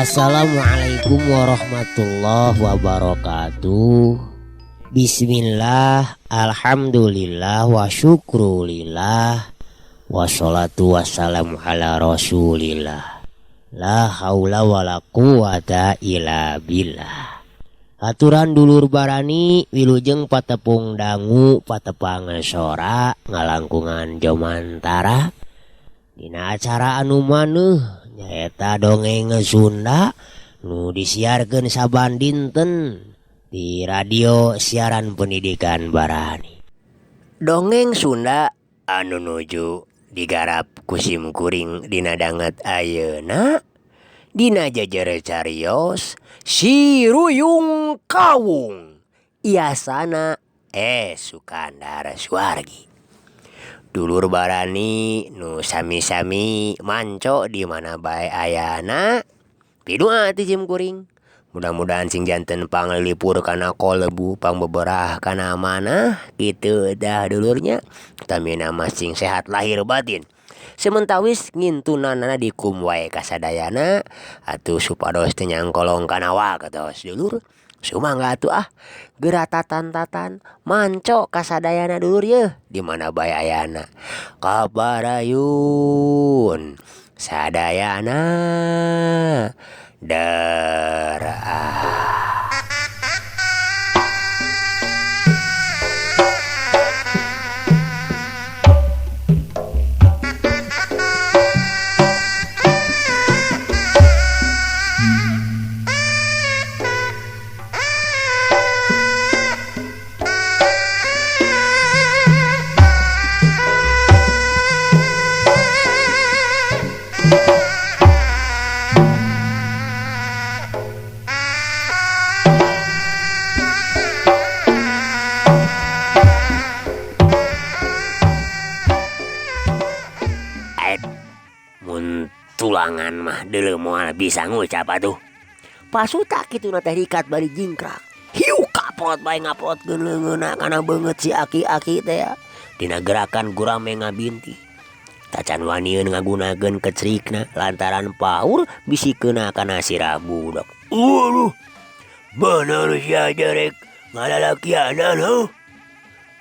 Assalamualaikum warahmatullahi wabarakatuh. Bismillah, alhamdulillah, wa syukrulillah, wassalatu wassalamu ala rasulillah. La haula wala quwata illa billah. Aturan dulur barani wilujeng patepung dangu patepang sora ngalangkungan jomantara. Dina acara anu maneuh nyaeta dongeng Sunda nu disiarkeun saban dinten di radio siaran pendidikan Barani. Dongeng Sunda anu nuju digarap ku sim kuring dina danget ayeuna dina jejer carios Si Ruyung Kawung iasana Sukandar Suwargi. Dulur Barani nu sami-sami manco di mana bae ayana pidua ti sim kuring. Mudah-mudahan sing janten panglipur kana kolebu pangbeberah kana manah kitu dah dulurnya. Tamina mah sing sehat lahir batin. Sementawis ngintunanana dikum wae kasadayana atuh supados teu nyangkolong kana waktos dulur. Sumangga atuh ah geura tatan-tatan manco kasadayana dulur yeuh di mana bae ayana. Kabarayun sadayana deraah. Tulangan mah deuleu moal bisa ngucap atuh. Pasuta kituna teh dikat bari jingkrak. Hiu kaprot bae ngaprotkeun leungeunna kana beungeut si aki-aki teh ya. Dina gerakan gurame ngabinti. Tacan wanieun ngagunakeun kecrikna lantaran paur bisi keuna kana sirah budak. Waduh, bener sia jerek ngalalakianan heuh.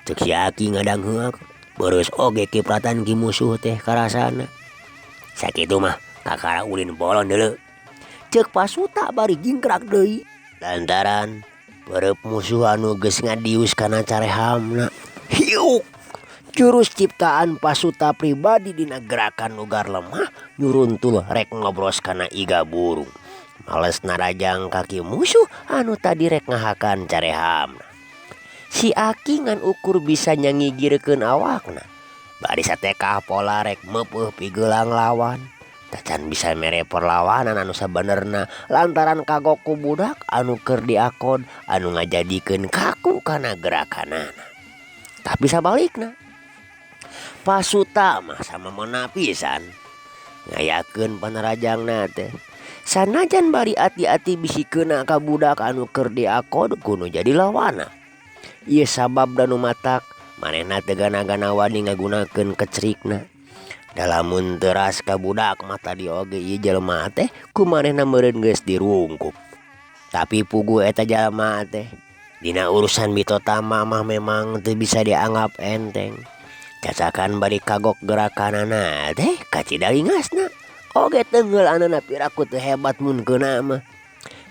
Ceuk si aki ngadangheuk. Beres oge kipratan ki musuh teh karasana. Sakitu mah kakara ulin bolon deuleu. Ceuk pasuta bari jingkrak deui. Lantaran perep musuh anu geus ngadius kana carehamna. Hiuk! Jurus ciptaan pasuta pribadi dina gerakan nugar lemah nyuruntul rek ngobros kana iga burung. Males narajang kaki musuh anu tadi rek ngahakan carehamna. Si aki ngan ukur bisa nyangigirkeun awakna. Bari satekah pola rek meupeuh pigelang lawan. Tacan bisa mere perlawanan anu sabenerna lantaran kagok ku budak anu keur diakod anu ngajadikeun kaku kana gerakanana. Tapi sabalikna pasuta mah samemena pisan ngayakeun panarajangna teh. Sanajan bari ati-ati bisi keuna ka budak anu keur diakod kudu jadi lawana. Ieu sabab danu matak manehna teu gana-gana wani ngagunakeun kecrikna. Dalamun teras ka budak mah tadi oge ieu jelema teh ku manehna meureun geus dirungkup. Tapi puguh eta jelema teh dina urusan mitotama mah memang teu bisa dianggap enteng. Cacakan bari kagok gerakanana teh kacida ingasna. Oge teugeul anana piraku teu hebat mun keuna mah.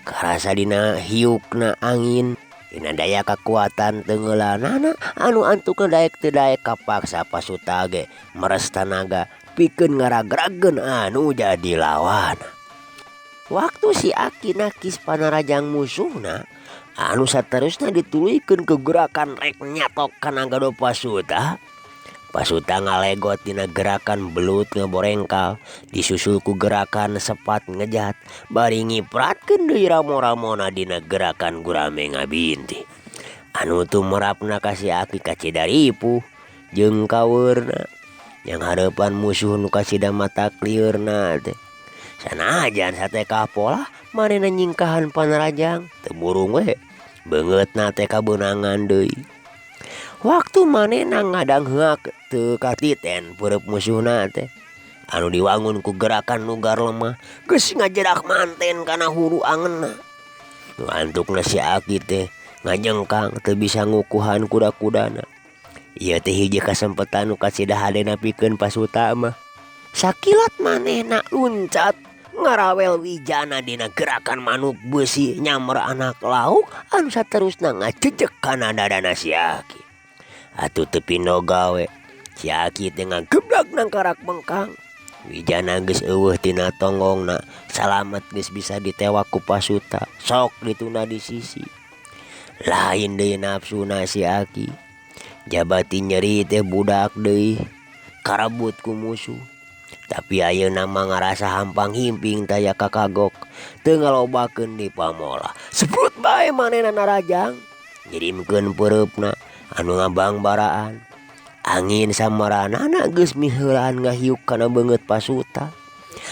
Karasa dina hiukna angin dina daya kakuatan tenggelanana anu antukna daek teu daek kapaksa pasuta ge meres tanaga pikeun ngaragrageun anu jadi lawan. Waktu si Aki nakis panarajang musuhna anu saterusna dituluykeun ku gerakan rek nyatok kana gado Pasuta. Pasuta ngalegot dina gerakan belut ngaborengkal disusul ku gerakan sepat ngejat bari ngipratkeun deui ramo-ramona dina gerakan gurame ngabinti. Anu tumerapna ka si Aki kacida ripuh jeung kaweurna yang hareupan musuh nu kacida matak lieurna teh. Sanajan satekah polah manehna nyingkahan panarajang teu burung we beungeutna teh kabeunangan deui. Waktu manehna ngadangheak teu katiten peureub musuhna teh anu diwangun ku gerakan nugar lemah geus ngajedak manten kana hulu angeunna. Nu antukna si Aki teh ngajengkang teu bisa ngukuhan kuda-kudana. Ieu teh hiji kasempetan nu kacida hadena pikeun Pasuta mah. Sakilat manehna luncat ngarawel wijana dina gerakan manuk beusi nyamber anak lauk anu saterusna ngajejeg kana dadana si Aki. Atuh teu pindo gawe si Aki teh ngageblag nangkarak bengkang. Wijana geus eueuh tina tonggongna, salamet geus bisa ditewak ku Pasuta, sok ditunda di sisi. Lain deui nafsuna si Aki. Jabati nyeri teh budak deui karebut ku musuh. Tapi ayeuna mah ngarasa hampang himping taya kakagok teu ngalobakeun di pamolah. Sebrut bae manehna narajang ngirimkeun peureupna anu ngabangbaraan. Angin samaranana geus miheulaan ngahiuk kana beungeut Pasuta.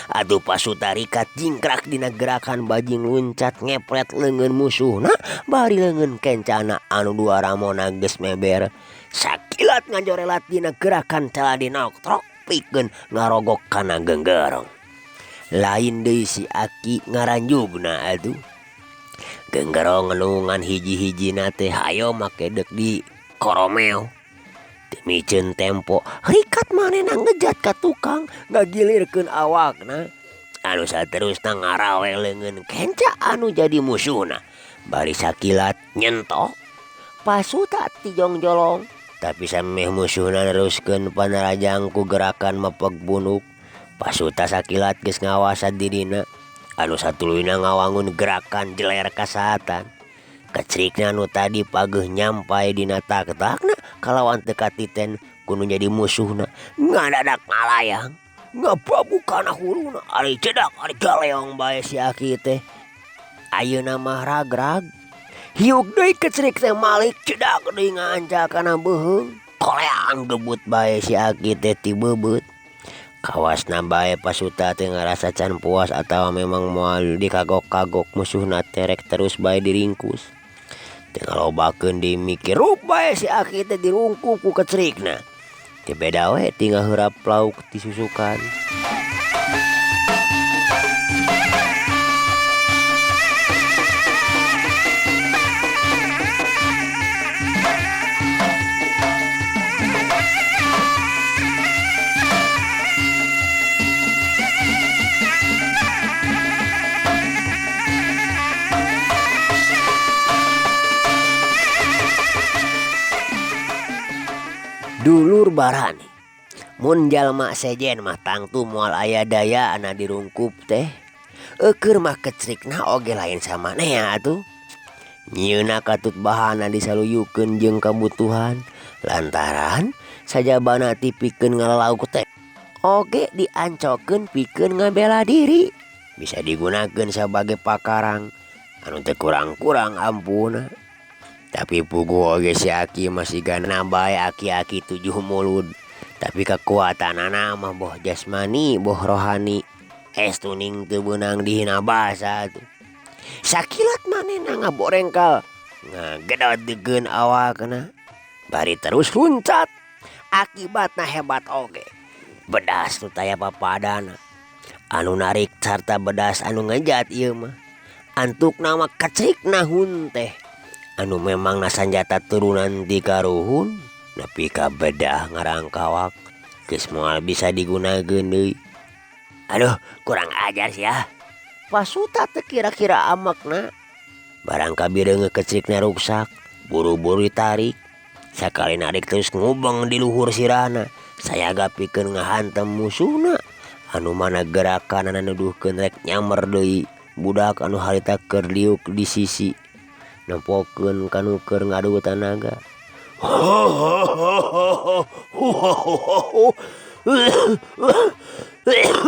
Atuh Pasuta rikat jingkrak dina gerakan bajing luncat ngepret leungeun musuhna bari leungeun kencana anu dua ramona geus meber. Sakilat ngajorelat dina gerakan caladi noktrok pikeun ngarogok kana genggerong. Lain deui si Aki ngaranjubna atuh. Genggerong ngelungan hiji-hijina teh hayo make deuk di koromeo. Teu miceun tempo rikat manehna ngejat ka tukang ngagilirkeun awakna. Anu saterusna ngarawe leungeun kenca anu jadi musuhna. Bari sakilat nyentok Pasuta tijongjolong. Tapi sameh musuhna neruskeun panarajang ku gerakan mepeg bunuk. Pasuta sakilat geus ngawasa dirina anu satuluyna ngawangun gerakan jeler kasahatan. Kecrikna nu tadi pageuh nyampai dina tak-takna kalawan teu katiten ku nu jadi musuhna ngadadak ngalayang ngababu kana huluna ari cedak ari galeong bae si Aki teh. Ayeuna mah ragrag hiuk deui kecrik teh malik cedak deui ngaanca kana beuheung koleang gebut bae si Aki teh ti beubeut. Kawasna bae Pasuta teh ngarasa can puas atawa memang moal dikagok-kagok musuhna teh rek terus bae diringkus. Teu ngalobakeun deui mikir rup bae si Aki teh dirungkup ku kecrikna. Teu beda we tinggal heurap lauk disusukan. Dulur barani mun jalma sejen mah tangtu moal aya dayana dirungkup teh. Eukeur mah kecrikna oge lain samanea atuh. Nyieuna katut bahana disaluyukeun jeung kabutuhan lantaran sajabana ti pikeun ngalalauk teh oge diancokeun pikeun ngabela diri. Bisa digunakeun sabagai pakarang anu teu kurang-kurang ampuna. Tapi puguh oge si Aki masih gana bae aki-aki tujuh mulud. Tapi kekuatanana mah boh jasmani boh rohani. Estuning teu beunang dihina basa atuh. Sakilat manehna ngaborengkal ngagedot degeun awakna. Bari terus luncat. Akibatna hebat oge. Bedas nu taya papadana. Anu narik sarta bedas anu ngejat ieu mah. Antukna mah kecrikna hun teh. Anu memang na sanjata turunan ti karuhun nepi ka bedah ngarangkawak geus moal bisa digunakeun deui. Aduh, kurang ajar sia. Pasuta teh kira-kira amakna. Barang kabireungeut kecrikna ruksak, buru-buru ditarik. Sakali narik terus ngubeng di luhur sirahna. Sayaga pikeun ngahantem musuhna. Anu mana gerakanana nuduhkeun rek nyamer deui. Budak anu harita keur liuk di sisi nempokeun ka nu keur ngadu tanaga.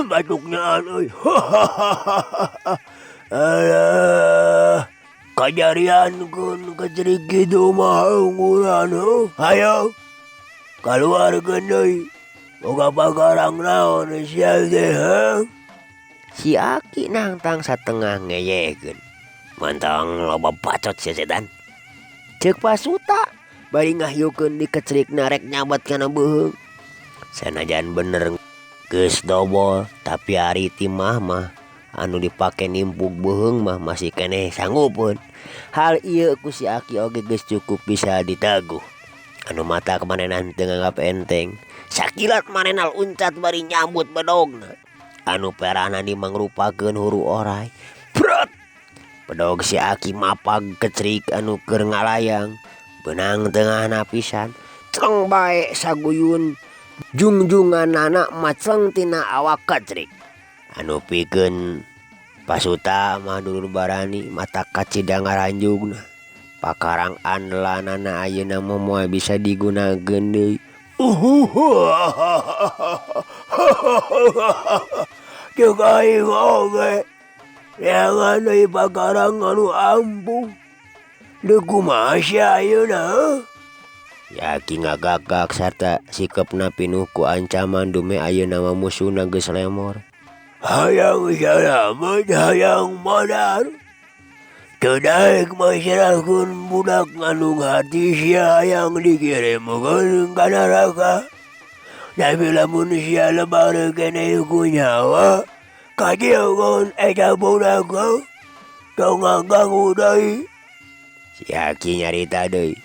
Batuknya euy. Alah, kajariankeun kecerik kitu mah unggulan heuh. Hayo kaluarkeun deui. Boga pakarang naon sia teh heuh. Si Aki nangtang satengah ngeyekeun. Mantang loba bacot sia setan. Ceuk Pasuta bari ngahyukeun di kecerikna rek nyabat kana beuheung. Sanajan bener geus dobol tapi ari timah mah anu dipake nimpug beuheung mah masih keneh sanggupeun. Hal ieu ku si Aki oge geus cukup bisa diteguh. Anu mata manehna teu nganggap enteng. Sakilat manehna luncat bari nyambut bedogna. Anu perahna dimangrupakeun huru oray. Brot! Bedog si Aki mapag kecerik anu keur ngalayang. Beunang tengahna pisan. Ceng bae saguyun jungjunganana maceng tina awak kecerik. Anu pikeun Pasuta mah dulur barani mata kacida ngaranjugna. Pakarang andelanana ayeuna mah moal bisa digunakeun deui. Ceuk aing oge. Neangan deui pakarang anu ampuh. Deuk kumaha sia ayeuna? Yaki ngagagak sarta sikepna pinuh ku ancaman dume ayeuna mah musuhna geus lemor. Hayang salamet hayang modar. Teu daek masrahkeun budak ngandung hati sia hayang dikirimkeun ka neraka. Tapi lamun sia lebar keneh ku nyawa, kajieun eta budak tong ngaganggu deui. Si Aki nyarita deui.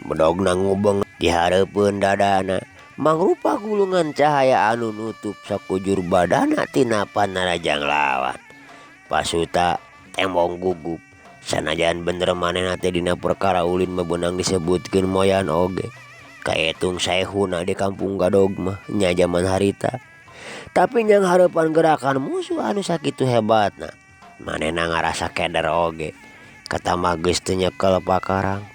Bedogna ngubeng di hareupeun dadana. Mangrupa gulungan cahaya anu nutup sakujur badana tina panarajang lawan. Pasuta tembong gugup. Sanajan bener manehna teh dina perkara ulin mah beunang disebutkeun moyan oge. Kaetung saehuna di kampung Gadog mah nya jaman harita. Tapi nyang hareupan gerakan musuh anu sakitu hebatna. Manehna ngarasa keder oge. Katambah geus teu nyekel pakarang.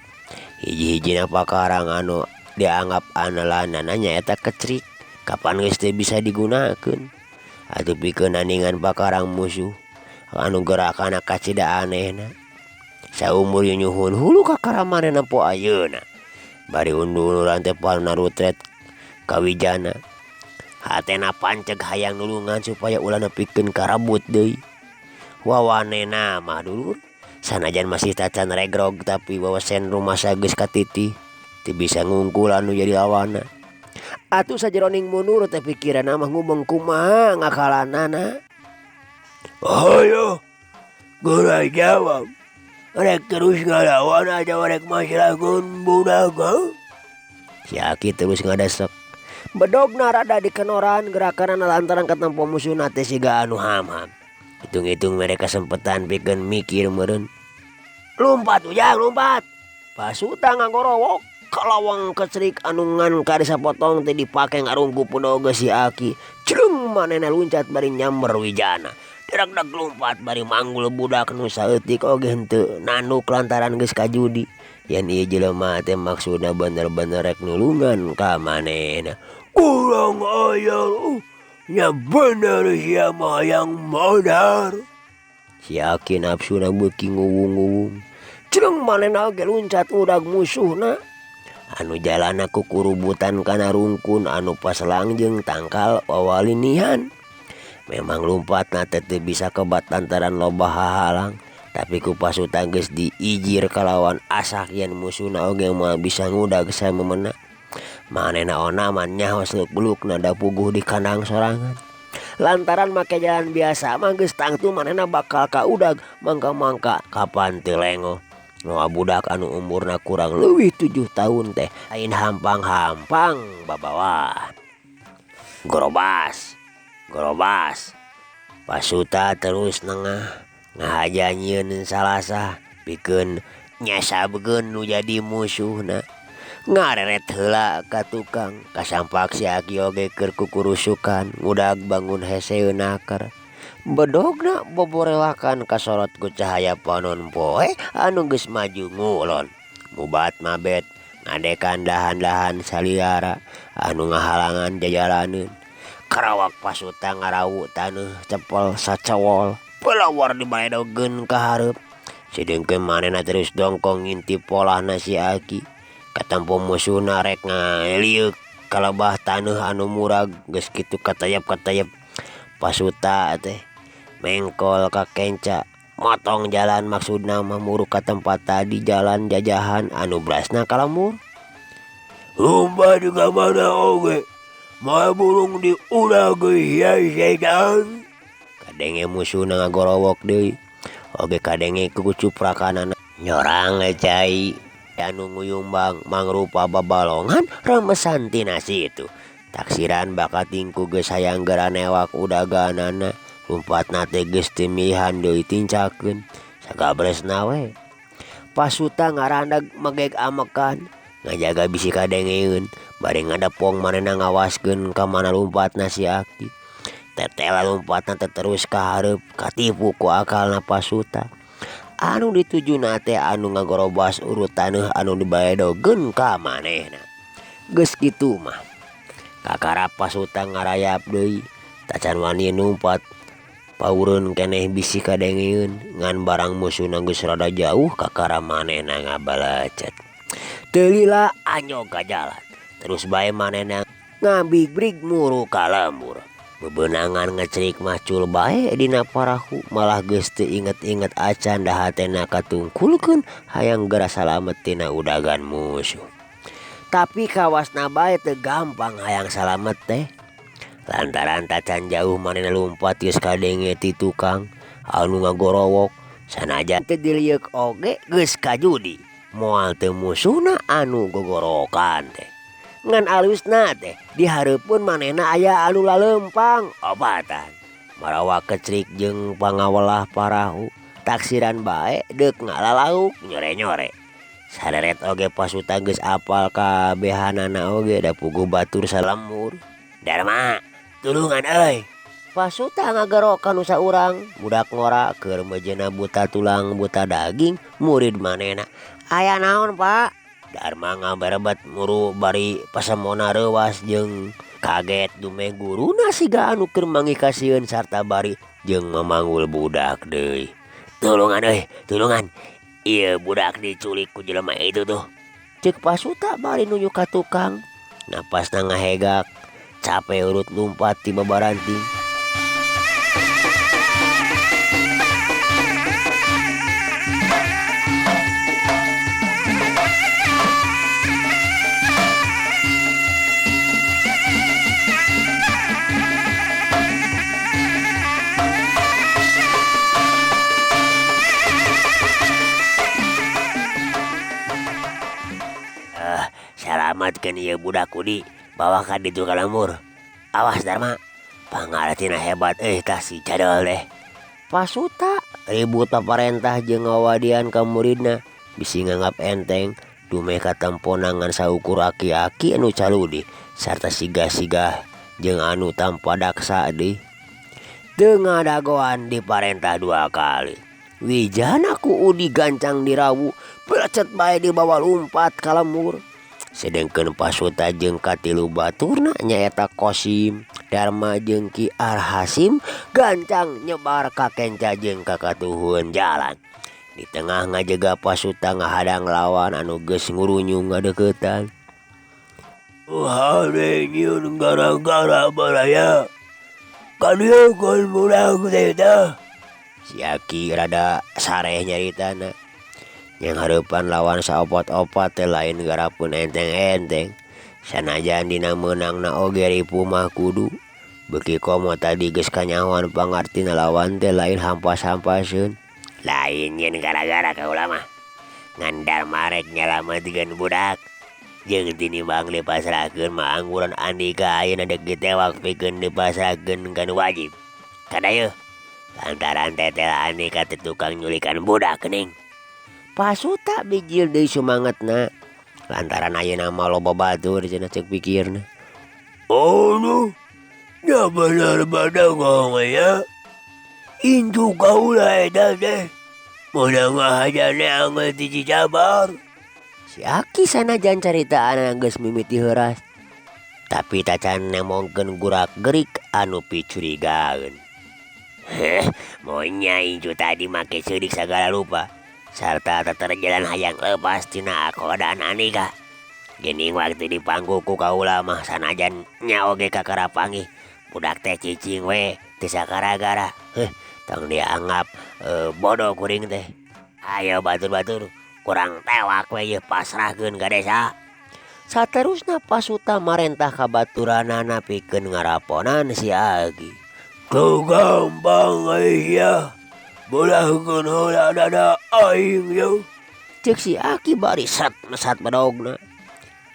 Hiji-hijina pakarang anu dianggap andalanana nyaeta kecerik. Kapan geus teu bisa digunakeun. Atuh pikeun nandingan pakarang musuh anu gerakanna kacida anehna. Saumur nyuhun hulu kakara manehna po ayeuna. Bari undur-unduran teh panarutret kawijana. Hatena panceg hayang nulungan supaya ulah nepikeun karebut deui. Wawanena mah dulur sanajan masih tacan regrog tapi wawasen rumasa geus katitih. Teu bisa ngungkul anu jadi lawanna. Atuh sajeroning mundur teh pikiranna mah ngubeng kumaha ngakalanana. Hayo geura jawab. Rek terus ngalawan atawa rek masrahkeun budak. Si Aki terus ngadesek. Bedogna rada dikenoran gerakanana lantaran katempo musuhna teh siga anu ham-ham. Hitung-hitung mereka sempetan pikeun mikir meureun. Lumpat ujang lumpat. Pasuta ngagorowok kalawang kecerik anu ngan karisa potong teh dipake ngarungkup bedog si Aki. Crung manehna luncat bari nyamber wijana. Diragdag lumpat bari manggul budak nu saeutik oge henteu nanduk lantaran geus kajudi. Yen ieu jelema teh maksudna bener-bener rek nulungan ka manehna. Kurang ajar, nya bener sia mah hayang modar. Si Aki nafsuna beuki nguwung-nguwung. Crung manehna oge luncat ngudag musuhna. Anu jalana kukurubutan kana rungkun anu pas langjeng tangkal wawalinihan. Memang lumpatna teh teu bisa kebat lantaran loba hahalang, tapi ku Pasuta geus diijir kalawan asak yen musuhna oge moal bisa ngudag samemena. Manehna onaman nyaho seluk-belukna da puguh di kandang sorangan. Lantaran make jalan biasa mah geus tangtu manehna bakal kaudag mangka-mangka kapan teu lengoh. Moal budak anu umurna kurang leuwih 7 tahun teh lain hampang-hampang babawaan. Gorobas, gorobas. Pasuta terus nengah ngahaja nyieun salasah pikeun nyasabkeun nu jadi musuhna. Ngareret heula ka tukang kasampak si Aki oge keur kukurusukan ngudag bangun hese naker. Bedogna boborewakan kasorot ku cahaya panon poe anu geus maju ngulon. Mubat mabet ngadekan dahan-dahan saliara anu ngahalangan jajalaneun. Karawak Pasuta ngarawu taneuh cepel sacewol pelawar dibaedogeun ka hareup. Sedengkeun manehna terus dongkong ngintip polahna si Aki. Katempo musuhna rek ngalieuk kalebah taneuh anu murag geus kitu katayep-katayep Pasuta teh mengkol ka kenca motong jalan maksudna mah muruk ka tempat tadi jalan jajahan anu brasna ka lembur. Lumpat ka mana oge moal burung diudag sia setan. Kadenge musuhna ngagorowok deui. Oge kadenge ku cuprakanana nyorang cai anu nguyumbang mangrupa babalongan remesan tina situ. Taksiran bakating ku geus hayang geura newak udaganana lumpatna teh geus teu milihan deui tincakeun sagabresna we. Pasuta ngarandag megek amekan ngajaga bisi kadengeun bari ngadepong manehna ngawaskeun ka mana lumpatna si Aki. Tetela lumpatna teh terus ka hareup katipu ku akalna Pasuta. Anu ditujuna teh anu ngagorobas urut taneuh anu dibaedogeun ka manehna. Geus kitu mah kakarap Pasuta ngarayap deui tacan wani numpat paureun keneh bisi kadengeun ngan barang musuhna geus rada jauh kakara manehna ngabalecet. Teu lila anyog ka jalan terus bae manehna ngabigbrig muru ka lembur. Bebenangan ngecerik macul bae dina parahu malah geus teu inget-inget acan da hatena katungkulkeun hayang geura salamet tina udagan musuh. Tapi kawasna bae teu gampang hayang salamet teh. Lantaran tacan jauh manehna lumpat geus kadenge ti tukang anu ngagorowok sanajan teu dilieuk oge geus kajudi moal teu musuhna anu gogorowokan teh. Ngan alusna teh dihareupeun manehna aya anu laleumpang obatan. Marawa kecrik jeung pangawelah parahu taksiran bae deuk ngalalauk nyore-nyore. Sareret oge Pasuta geus apal kabehanana oge da puguh batur salemur. Darma, tulungan euy. Pasuta ngagero ka nu saurang budak ngora keur meujeuhna buta tulang buta daging murid manehna. Aya naon, Pak? Darma ngaberebet muru bari pasemona reuwas jeung kaget dumeh guruna siga anu keur manggih kasieun sarta bari jeung mamanggul budak deui. Tulungan euy, tulungan. Ieu budak diculik ku jelema itu tuh. Ceuk Pasuta bari nunjuk ka tukang. Napasna ngahegak, cape urut lumpat ti babaranting. Salamatkeun ieu budak kudi bawa ka ditu ka lembur. Awas Darma, pangartina hebat euy tah si cadel teh. Pasuta ribut paparentah jeung ngawadian ka muridna bisi nganggap enteng dumeh katempona ngan saukur aki-aki anu caludi sarta siga-siga jeung anu tanpa daksa deui. Teu ngadagoan diparentah dua kali. Wijana ku Udi gancang dirawu pelecet bae dibawa lumpat ka lembur. Sedengkeun Pasuta jeung katilu baturna nyaeta Kosim, Darma jeung Ki Arhasim gancang nyebar ka kenca jeung ka katuhun jalan. Di tengah ngajega Pasuta ngahadang lawan anu geus ngurunyung ngadeuketan. Hade nyieun gara-gara baraya. Kadieukeun budak teh tah. Si Aki rada sareh nyaritana. Yang hareupan lawan saopat-opat teh lain garapun enteng-enteng. Sanajan dina meunangna oge ripuh mah kudu. Beuki komo tadi geus kanyahoan pangartina lawan teh lain hampas-hampaseun. Lain nyeun gara-gara kaula mah. Ngan Darma rek nyalametkeun budak. Jeung tinimbang dipasrahkeun mah angguran Andika ayeuna deuk ditewak pikeun dipasrahkeun ka nu wajib. Kadayeuh lantaran tetela Andika teh tukang nyulikan budak geuning. Pasuta bijil deui sumangetna lantaran ayeuna mah loba batur cenah ceuk pikirna. Aduh, nya bener badagong ya. Incu kaula eta teh. Meunang ngahaja neangan ti Cicabar. Si Aki sanajan caritaan geus mimiti heuras. Tapi tacan nemongkeun gurak-gerik anu picurigaeun. Heh, monya incu tadi make seudik sagala rupa. Sarta teterjalan hayang lepas tina akodan Anika. Geuning waktu dipangku ku kaula mah sanajan nya oge kakara panggih. Budak teh cicing we teu sakara-gara. Heh, tong dianggap bodoh kuring teh. Ayo batur-batur kurang tewak we yeuh pasrahkeun ka desa. Saterusna Pasuta marentah ka baturanana pikeun ngaraponan si Aki. Teu gampang euy sia. Beulahkeun heula dada aing yeuh. Ceuk si Aki bari sret mesat bedogna.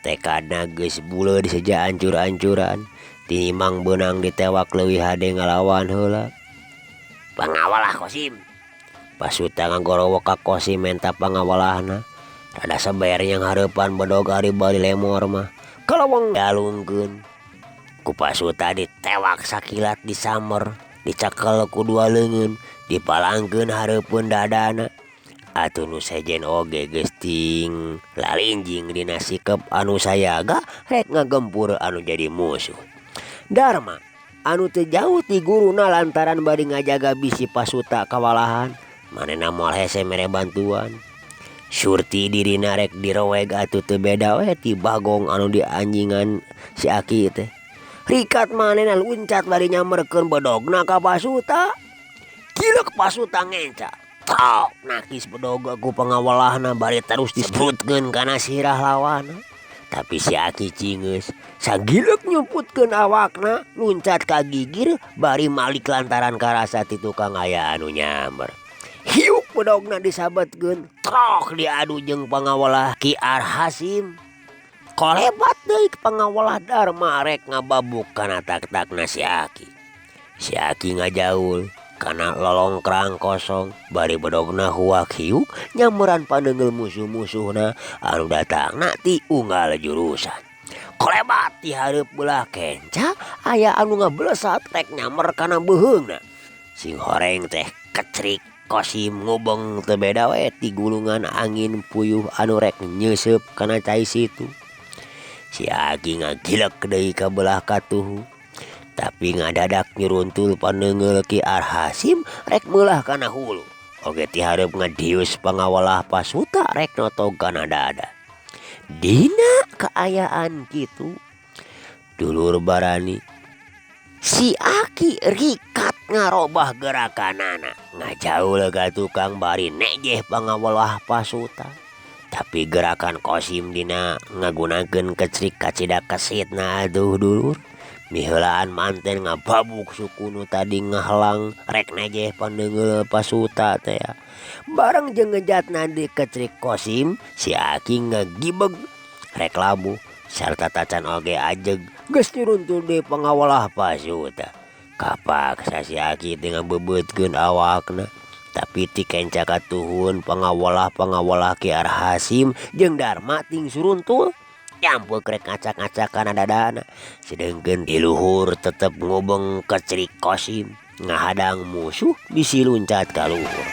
Tekadna geus buleud seja ancur-ancuran. Tinimang beunang ditewak leuwih hade ngalawan heula. Pangawalah Kosim. Pasuta ngagorowok ka Kosim menta pangawalahna. Rada seber yang hareupan bedog ari bari lemor mah. Kalawang dialungkeun. Ku Pasuta ditewak sakilat disamer, dicekel ku dua leungeun, dipalangkeun hareupeun dadana. Atuh nu sejen oge geus ting lalinjing dina sikep anu sayaga rek ngagempur anu jadi musuh. Darma anu teu jauh ti guruna lantaran bari ngajaga bisi Pasuta kawalahan, manehna moal hese mere bantuan. Surti dirina rek diroweg atuh teu beda we ti bagong anu dianjingan si Aki teh. Rikat manehna luncat bari nyamberkeun bedogna ka Pasuta. Kilek Pasuta ngenca. Tok nakis bedog ku pangawalahna bari terus disebutkeun kana sirah lawana. Tapi si Aki cingeus, sagilek nyumputkeun awakna, luncat ka gigir bari malik lantaran karasa ti tukang aya anu nyamber. Hiuk bedogna disabetkeun, trok diadu jeung pangawalah Ki Arhasim. Kolebat deui pangawalah Darma rek ngababuk kana tak-takna si Aki. Si Aki ngajaul kana lolongkrang kosong bari bedogna huak hiuk nyamberan paneunggeul musuh-musuhna anu datangna ti unggal jurusan. Kolebat ti hareup beulah kenca aya anu ngablesat rek nyamber kana beuheungna. Sing horeng teh kecrik Kosim ngubeng teu beda we ti gulungan angin puyuh anu rek nyeuseup kana cai situ. Si Aki ngagilek deui ka belah katuhu. Tapi ngadadak nyuruntul paneunggeul Ki Arhasim rek meulah kana hulu. Oge ti hareup ngadius pangawalah Pasuta rek notog kana dada. Dina kaayaan kitu dulur barani si Aki rikat ngarobah gerakanana. Ngajaul ka tukang bari nejeh pangawalah Pasuta. Tapi gerakan Kosim dina ngagunakeun kecrik kacida kesitna atuh dulur. Miheulaan manten ngababuk suku nu tadi ngahalang rek nejeh paneunggeul Pasuta teh. Bareng jeung ngejatna di kecrik Kosim, si Aki ngagibeg rek labuh sarta tacan oge ajeg geus nyuruntul deui pangawalah Pasuta. Kapaksa si Aki teh ngabebeutkeun awakna. Tapi ti kenca katuhun pangawalah-pangawalah Ki Arhasim jeung Darma ting suruntul. Nyampuk rek ngacak-ngacak kana dadana. Sedengkeun di luhur tetep ngubeng kecrik Kosim ngahadang musuh bisi luncat ka luhur.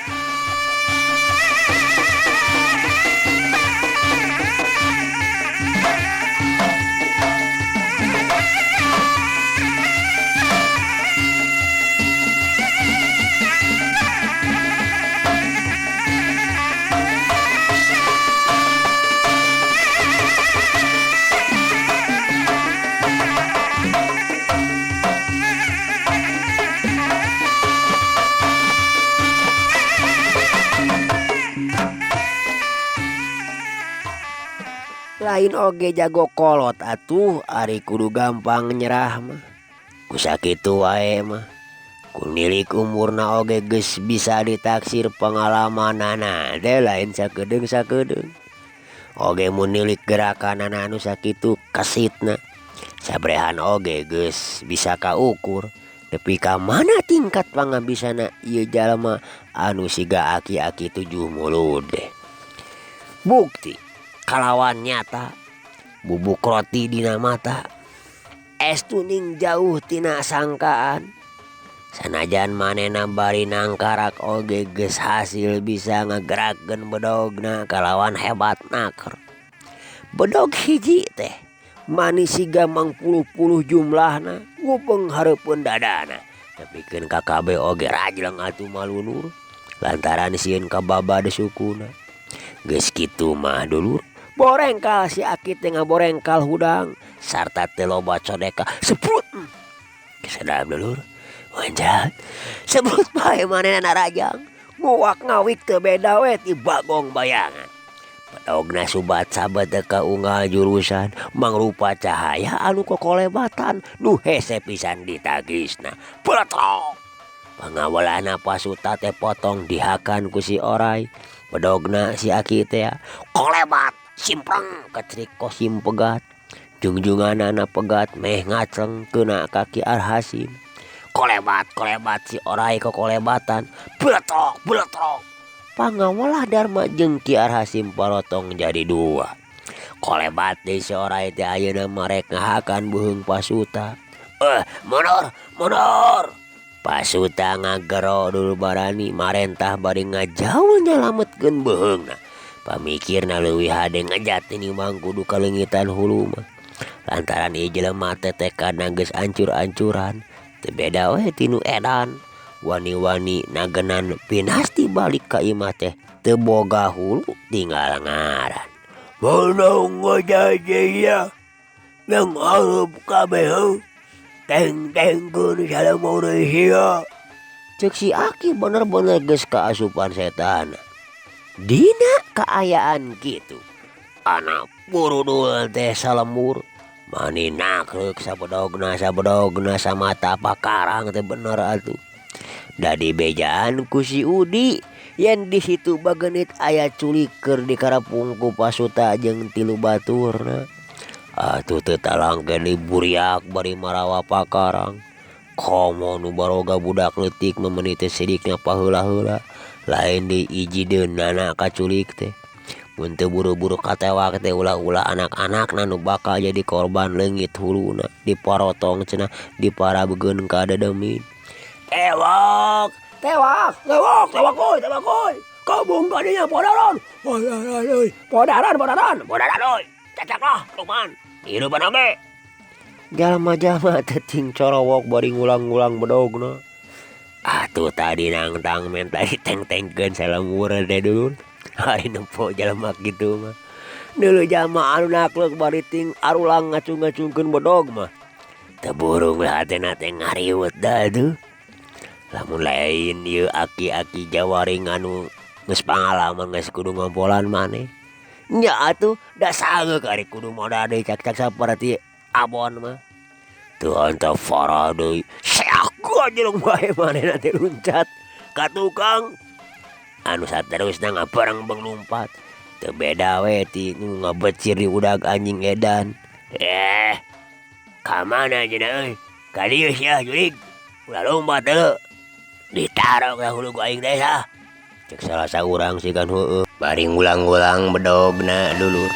Lain oge jago kolot atuh ari kudu gampang nyerah mah. Ku sakitu wae mah. Ku nilik umurna oge geus bisa ditaksir pengalamanana teh lain sakedeung-sakedeung. Oge mun nilik gerakanana anu sakitu kesitna. Sabrehan oge geus bisa kaukur. Nepi ka mana tingkat pangabisana ieu jalma anu siga aki-aki tujuh mulud deh. Bukti kalawan nyata bubuk roti dina mata es tuning jauh tina sangkaan. Sanajan manehna bari nangkarak oge geus hasil bisa ngagerakkeun bedogna kalawan hebat naker. Bedog hiji teh mani siga mangpuluh-puluh jumlahna ngupeng hareupeun dadana. Nepikeun ka kabeh oge rajleng atuh malunur lantaran sieun kababad sukuna. Geus kitu mah dulur borengkal si aki teh ngaborengkal hudang sarta teu loba codeka seprut. Sadap dulur. Wanjat sebut bae manehna narajang nguwak ngawik teu beda we ti bagong bayangan. Bedogna subat sabet teu kaunggal jurusan mangrupa cahaya anu kokolebatan nu hese pisan ditagisna. Peletrok. Pangawalana pasuta teh potong dihakan ku si orai. Bedogna si aki teh kolebat simpreng kecrik kosim pegat. Jungjunganana pegat meh ngaceng kena kaki Arhasim. Kolebat kolebat si orai kokolebatan beletrok beletrok. Pangawalah Darma jeung Ki Arhasim parotong jadi dua. Kolebat deui si orai teh ayeuna marek ngahakan beuheung pasuta. Mundur mundur. Pasuta ngagero dul barani marentah bari ngajauh nyalametkeun beuheungna. Pamikirna leuwih hade ngejat tinimbang kudu kaleungitan hulu mah. Lantaran ieu jelema teh tekadna geus ancur-ancuran. Teu beda we tinu edan. Wani-wani nagenan pinasti balik ka imah teh teu boga hulu tinggal ngaran. Meunang ngajajaya yang hareup kabeh heuh. Teng-tengkeun salamur sia. Ceuk si aki bener-bener geus kaasupan setan. Dina kaayaan kitu anak burudul teh salemur. Mani nakrek sabedogna sabedogna samata pakarang teh bener atuh. Da dibejaan ku si Udi yen di situ bageunit aya culik keur dikarapung ku pasuta jeung tilu baturna. Atuh teu talangke diburiak bari marawa pakarang. Komo nu baroga budak leutik mah meuni teh sidikna paheula-heula. Lain deui ijideunana kaculik teh. Mun teu buru-buru katewak teh ulah-ulah anak-anakna nu bakal jadi korban leungit huluna diparotong cenah diparabegeun ka dedemin. Tewak, tewak, tewak, tewak euy, tewak euy. Kabung ka dinya podaran. Podaran, podaran, podaran euy. Cacak lah, luman. Hirupan oge. Jalma-jalma teh ting corowok bari ngulang-ngulang bedogna. Atuh tadi nangtang men tadi teng-tengkeun salemur teh dulur. Hari nempo jalma kitu mah. Deuleu jalma anu naklek bari ting arulang ngacung-ngacungkeun bedog mah. Teu burung lah hatena teh ngariwet da atuh. Lamun lain ieu aki-aki jawaring anu geus pangalaman geus kudu ngompolan maneh. Nya atuh da sangeuk ari kudu modal deui cak-cak saperti abon mah. Teu antep farah deui. Seak gua jeleng bae manehna teh luncat ka tukang. Anu saterusna ngabareng beng lumpat. Teu beda we ti nu ngabecir di udag anjing edan. Ka mana cenah euy? Ka dieu sia jurig. Ulah lompat deuleu. Ditaruh ka hulu ku aing teh sah. Cek salah saurang sih kan heueuh. Bari ngulang-ngulang bedogna dulur.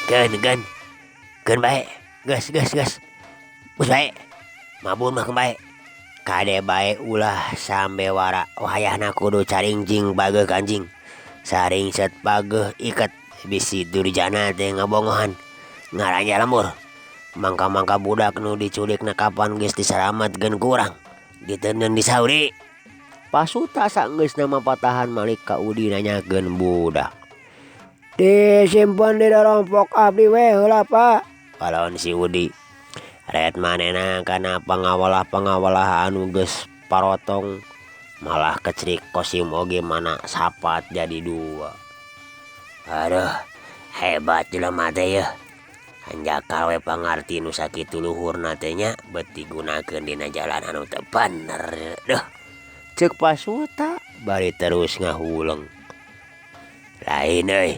Gen gen gen bae geus geus geus geus bae mabur mah bae kade bae ulah sambe wara wayahna kudu caringjing bageuh kanjing saring set bageuh iket bisi durjana teh ngabongohan ngaranja lembur mangka-mangka budak nu diculikna kapan geus disalametkeun ku urang diteundeun disauri. Pasuta saenggeusna mah patahan malik ka Udi nanyakeun budak. Disimpen di dorompok abdi we heula Pak. Palawan si Udi. Ret manehna kana pangawalah-pangawalah anu geus parotong malah kecrik kosim oge mana sapat jadi dua. Aduh, hebat jelema teh yeuh. Hanjakal we pangarti nu sakitu luhurna teh nya bet digunakeun dina jalan anu teu bener. Duh. Cek Pasuta bari terus ngahuleng. Lain euy,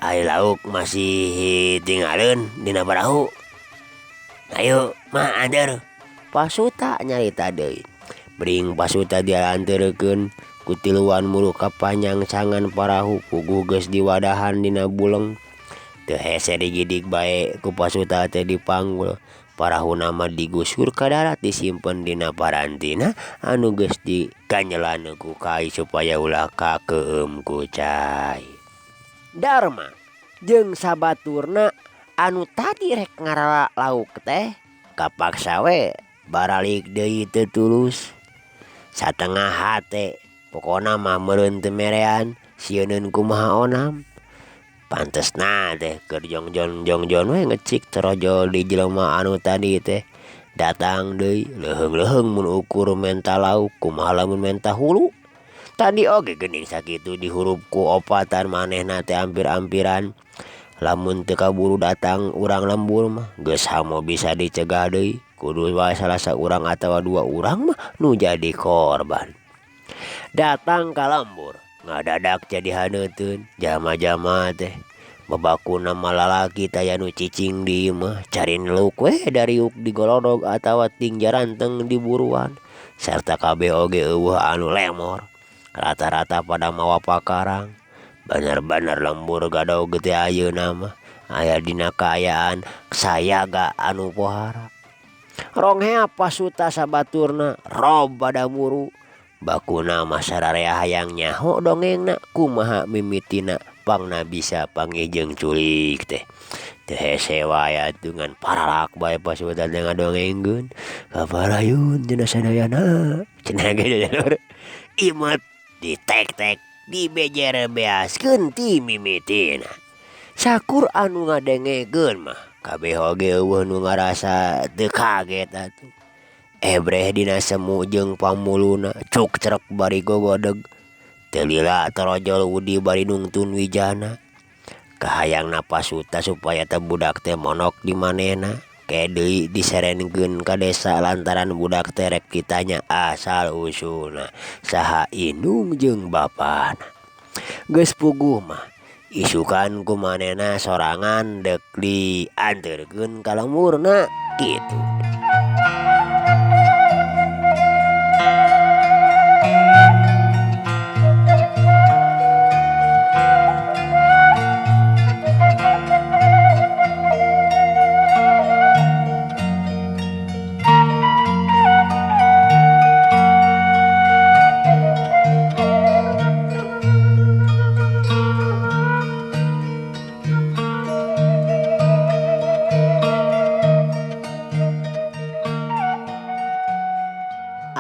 ari lauk masih tinggaleun dina parahu. Hayu mah anteur. Pasuta nyarita deui. Bring Pasuta dianterkeun ku tiluan muru ka panyangcangan parahu puguh geus diwadahan dina buleng. Teu hese digidig bae ku Pasuta teh dipanggul. Parahuna mah digusur ka darat disimpen dina parantina anu geus diganjelan ku kai supaya ulah kakeum ku cai. Darma jeung sabaturna anu tadi rek ngarala lauk teh kapaksa we baralik deui teu tulus. Satengah hate pokona mah meureun teu merean sieuneun kumaha onam. Pantesna teh keur jongjon-jongjon we ngecik torojol di jelema anu tadi teh datang deui leuheung-leuheung mun ukur menta lauk kumaha lamun menta hulu. Tadi oge geuning sakitu dihurup ku opatan manehna teh ampir-ampiran. Lamun teu kaburu datang urang lembur mah geus hamo bisa dicegah deui kudu wae salah saurang atawa dua urang mah nu jadi korban. Datang ka lembur ngadadak jadi haneuteun jama-jama teh babakuna mah lalaki taya nu cicing di imah cari lauk we dariuk di golodog atawa ting jaranteng di buruan sarta kabeh oge eueuh anu lemor rata-rata pada mawa pakarang. Bener-bener lembur gadog teh ayeuna mah aya dina kaayaan sayaga anu pohara. Ronghea Pasuta sabaturna rob pada muru. Bakuna mah sararea hayang nyaho dongengna kumaha mimitina pangna bisa panggih jeung culik teh. Teu hese wae atuh ngan paralak bae Pasuta teh ngadongengkeun. Kaparayun cenah sadayana. Cenah ge dulur. Imet ditek-tek dibejer beaskeun ti mimitina. Sakur anu ngadengekeun mah kabeh oge eueuh nu ngarasa teu kaget atuh. Ebreh dina semu jeung pamuluna cuk cerek bari gogodeg. Teu lila torojol udi bari nungtun wijana. Kahayangna Pasuta supaya teh budak teh monok di manehna. Ke deui diserenkeun ka desa lantaran budak teh rek ditanya asal usulna saha indung jeung bapana. Geus puguh mah isukan ku manehna sorangan deuk dianterkeun ka lemburna kitu.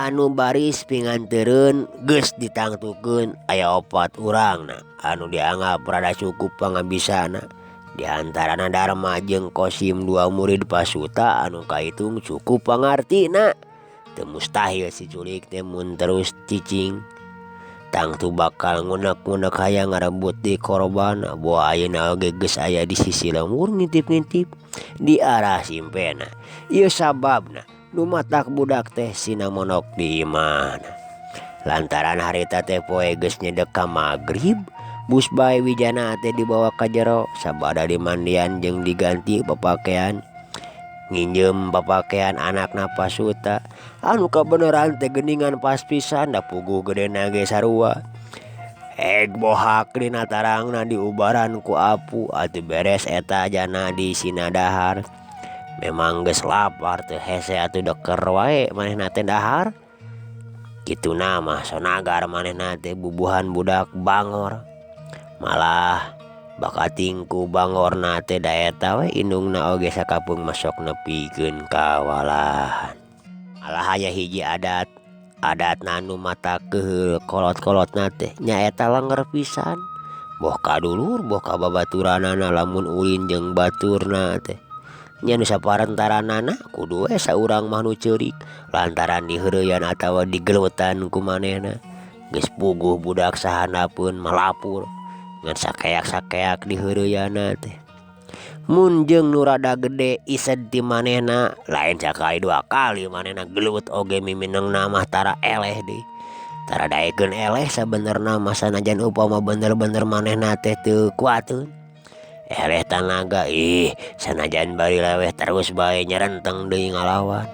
Anu baris pingantereun geus ditangtukeun aya opat urangna anu dianggap rada cukup pangabisana. Di antarana Darma jeung Kosim dua murid Pasuta anu kahitung cukup pangartina. Teu mustahil si culik teh mun terus cicing. Tangtu bakal ngunek-ngunek hayang ngarebut di korban. Boa ayeuna oge geus aya di sisi lembur ngintip-ngintip di arah simpena. Ieu sababna nu matak budak teh sina monok di imahna. Lantaran harita teh poe geus nyedek ka magrib, bus bae wijana teh dibawa ka jero sabada dimandian jeung diganti papakean. Nginjem papakean anakna Pasuta anu kabeneran teh geuningan pas pisan da puguh gedena ge sarua. Ek bohak dina tarangna diubaran ku apu atuh beres eta jana di sina dahar. Memang geus lapar teu hese atuh deker wae manehna teh dahar. Kituna mah sonagar manehna teh bubuhan budak bangor. Malah bakating ku bangorna teh da eta we indungna oge sakapeung masok nepikeun kawalahan. Malah aya hiji adat, adatna anu mata keheul kolot-kolotna teh nyaeta lenger pisan. Boh ka dulur boh ka babaturanana lamun ulin jeung baturna teh. Nya nu saparantaranana kudu we saurang mah nu ceurik lantaran diheureuyaan atawa digelutan ku manehna. Geus puguh budak sahandapeun malapur ngan sakeak-sakeak diheureuyana teh. Mun jeung nu rada gede ised ti manehna lain sakali dua kali manehna gelut oge miminengna mah tara eleh deui. Tara daekeun eleh sabenerna mah sanajan upama bener-bener manehna teh teu kuateun. Eleh tanaga ih sanajan bari leweh terus bae nyarenteng deui ngalawan.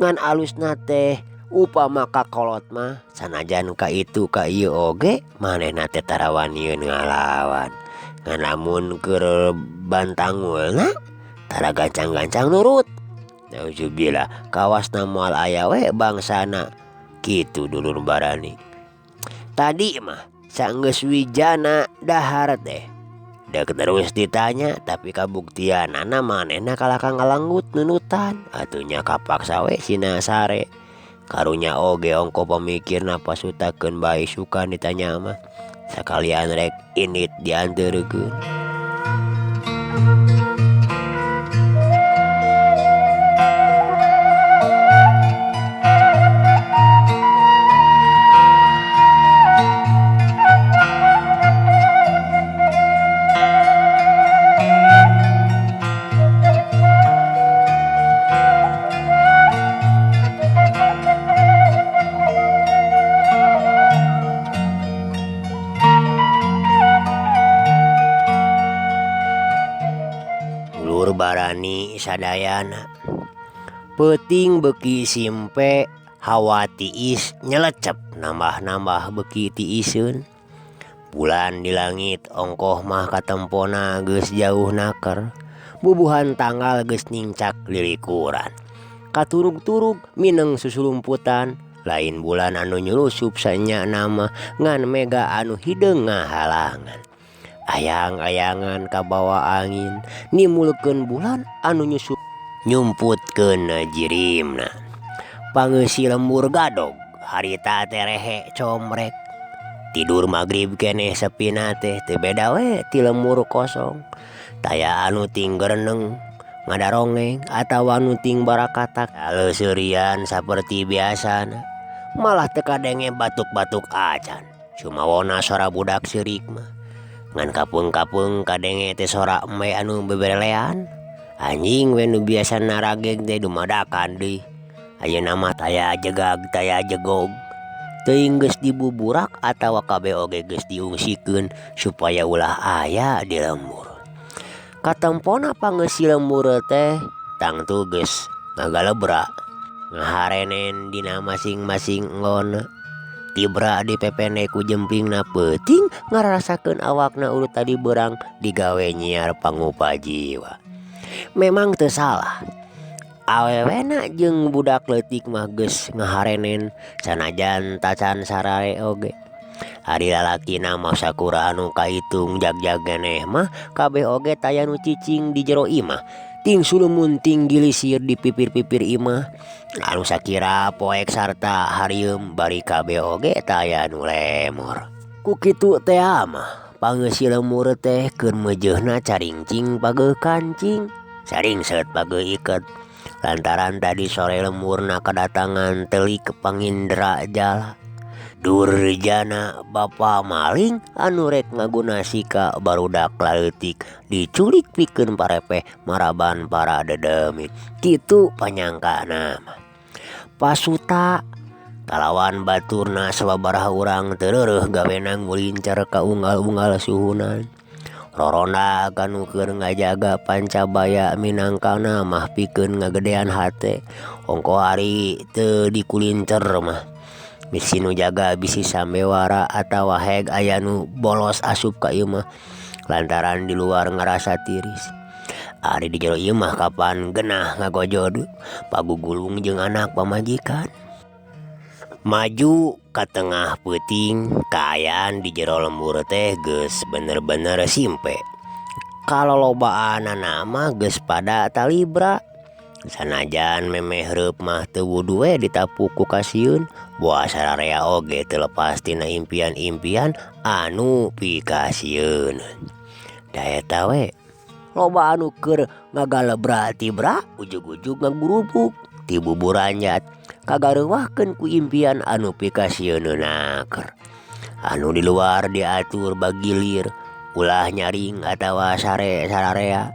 Ngan alusna teh upama kakolot mah sanajan ka itu ka ieu oge manehna teh tara wanian ngalawan. Ngan lamun keur bantangulna tara gancang-gancang nurut. Nauzubillah kawasna moal aya we bangsana kitu dulur barani. Tadi mah sanggeus wijana dahar teh deuk terus ditanya tapi kabuktianana manehna kalah ka ngalenggut nundutan atuh nya kapaksa we sina sare. Karunya oge ongkoh pamikirna pasuta keun bae isukan ditanya mah sakalian rek indit dianterkeun. Dulur barani sadayana peuting beuki simpe hawa tiis nyelecep nambah-nambah beuki tiiseun. Bulan di langit ongkoh mah katempona geus jauh naker. Bubuhan tanggal geus nincak lilikuran. Katurug-turug mineng susulumputan lain bulan anu nyulusup sanyana mah ngan mega anu hideung ngahalangan. Ayang-ayangan kabawa angin nimulkeun bulan anu nyusup nyumputkeun jirimna. Pangeusi lembur gadog harita teh rehe comrek. Tidur magrib keneh sepina teh teu beda we ti lembur kosong. Taya anu ting gereneng ngadarongeng atawa nu ting barakatak aleuserian saperti biasana. Malah teu kadenge batuk-batuk acan. Sumawona sora budak seurik mah. Ngan kapeung-kapeung kadenge teh sora embe anu beberelean. Anjing we nu biasana rageg teh dumadakan deui. Ayeuna mah taya jegag taya jegog. Teuing geus dibuburak atawa kabeh oge geus diungsikeun supaya ulah aya di lembur. Katempona pangeusi lembur teh tangtu geus ngagalebra. Ngaharenen dina masing-masing enggonna. Tibra dipepende ku jempingna peuting ngarasakeun awakna urut tadi beurang digawe nyiar pangupa jiwa. Memang teu salah. Awewena jeung budak leutik mah geus ngaharenen sanajan tacan sarare oge. Ari lalakina mah sakura anu kaitung jagjag geneh mah kabeh oge taya nu cicing di jero imah. Ting sulumun ting gilisir di pipir-pipir imah. Anu sakira poek sarta harieum bari kabeh oge taya nu lemor. Ku kitu teh mah pangeusi lembur teh keur meujeuhna caringcing pageuh kancing, saringset pageuh iket. Lantaran tadi sore lemburna kedatangan telik pangindra jala. Durjana bapa maling anu rek ngaguna sika barudak laleutik diculik pikeun parepeh maraban para dedemit. Kitu panyangkana mah. Pasuta kalawan baturna sababaraha urang teu reureuh gawena ngulincer ka unggal-unggal suhunan. Rorona kanu keur ngajaga pancabaya minangkana mah pikeun ngagedean hate. Ongkoh ari teu dikulincer mah. Bisi nu jaga bisi sambewara atawa heg aya nu bolos asup ka ieu mah lantaran di luar ngarasa tiris. Ari di jero ieu mah kapan genah ngagojod pagugulung jeung anak pamajikan. Maju ka tengah peuting kaayaan di jero lembur teh geus bener-bener simpe. Kalolobaanana mah geus pada talibra. Sanajan memeh reup mah teu wudu we ditapuk ku kasieun, boa sararea oge teu lepas tina impian-impian anu pikasieun. Da eta we loba anu keur ngagalebra tibra ujug-ujug ngagurubuk ti buburanjat kagareuwahkeun ku impian anu pikasieuneunaker. Anu di luar diatur bagilir ulah nyaring atawa sare sararea.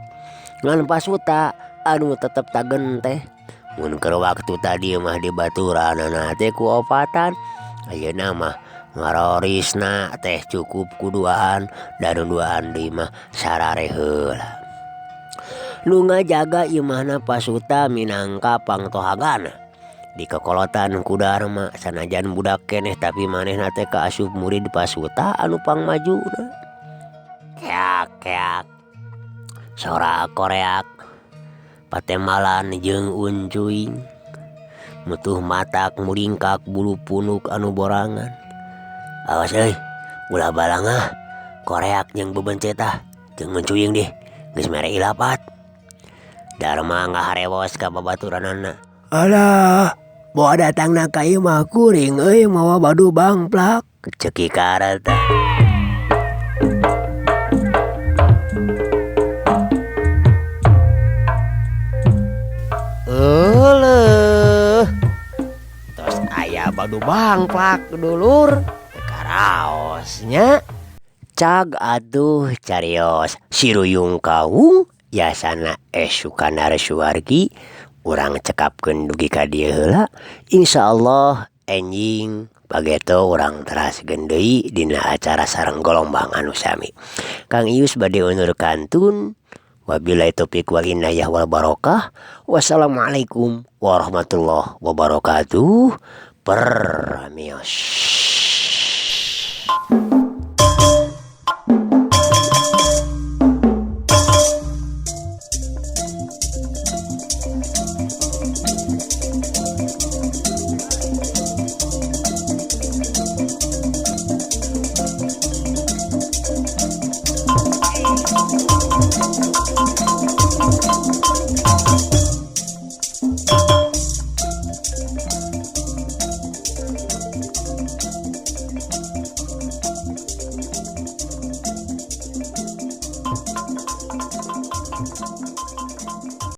Ngan pasuta anu tetep tagen teh mun keur waktu tadi mah dibaturanana teh ku opatan Ayeuna mah ngarorisna teh cukup ku duaan da nu duaan deui mah sarare heula. Nu ngajaga imahna Pasuta minangka pangtohagana dikokolotan ku Darma sanajan budak keneh tapi manehna teh kaasup murid Pasuta anu pangmajuna. Keak keak sora koreak patembalan jeung uncuing mutuh matak muringkak bulu punuk anu borangan. Awas euy ulah balangah koreak jeung bebencet ah jeung uncuing dih geus mere ilapat. Darma ngaharewos ka babaturanna. Alah bawa datangna ka imah kuring euy mawa badu bangplak ceuk Ki Karta. Euleuh tos aya badu bangplak dulur teu karaos nya. Cag atuh carios siruyung kaung yasana Sukandar Suwargi urang cekapkeun dugi ka dieu heula insyaallah enjing pageto urang teraskeun deui dina acara sareng golombang anu sami. Kang Ius bade undur kantun wabillahi taufik wal hidayah wal barokah wassalamualaikum warahmatullahi wabarakatuh permios.